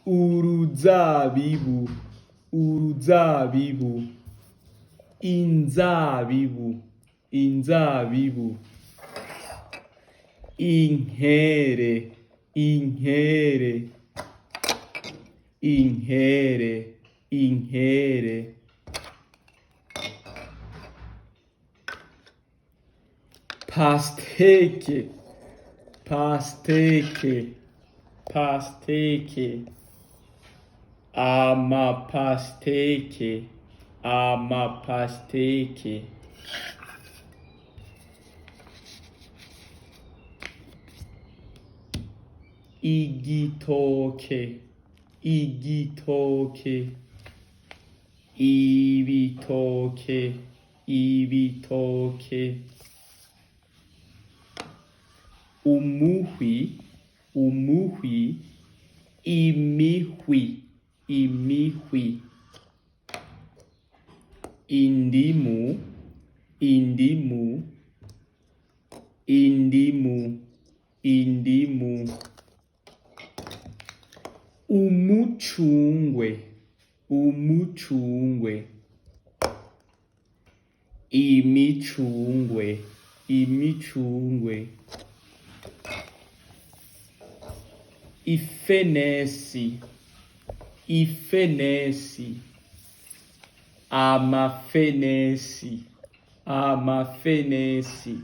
Uruzabibu, uruzabibu. Inzabibu, inzabibu. Inkere, inkere, inkere, inkere. Pasteke, pasteke, pasteke. Amapasteke, amapasteke. Igitoke, igitoke. Ibitoke, ibitoke. Umuhwi, umuhwi. Imihwi, imihwi. Indimu, indimu, indimu, indimu. Umucungwe, umucungwe. Imicungwe, imicungwe. Ifenesi, ifenesi. Amafenesi, amafenesi.